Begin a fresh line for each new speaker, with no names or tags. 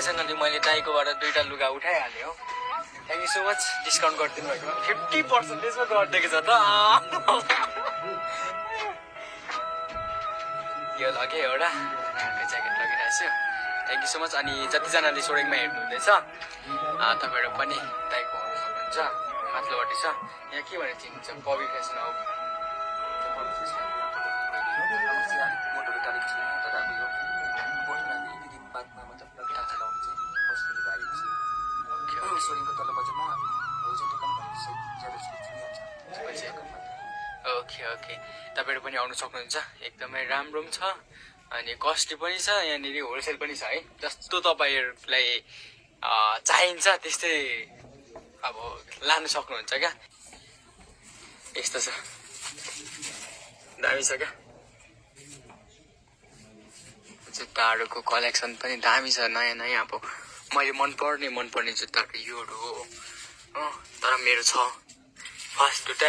ठ्याक्कैसँगले मैले दाइकोबाट 2टा लुगा उठाइहालेँ हो। Thank you so much, discount गरिदिनु भएको 50%मा गरिदिएको छ त। यो लगेँ एउटा ज्याकेट लगिरहेको छु। Thank you so much. अनि जतिजनाले सोरेङमा हेर्नुहुँदैछ तपाईँहरू पनि दाइको आउनु सक्नुहुन्छ। माथिल्लोपट्टि छ, यहाँ के भनेर चिन्नुहुन्छ, Bobby fashion house. Okay okay, तपाईँहरू पनि आउनु सक्नुहुन्छ। एकदमै राम्रो पनि छ अनि कस्टली पनि छ। यहाँनिर होलसेल पनि छ है। जस्तो तपाईँहरूलाई चाहिन्छ त्यस्तै अब लानु सक्नुहुन्छ क्या। यस्तो छ, दामी छ क्या। जुत्ताहरूको कलेक्सन पनि दामी छ, नयाँ नयाँ। अब मैले मनपर्ने जुत्ताहरू योहरू हो, तर मेरो छ फर्स्ट जुत्ता।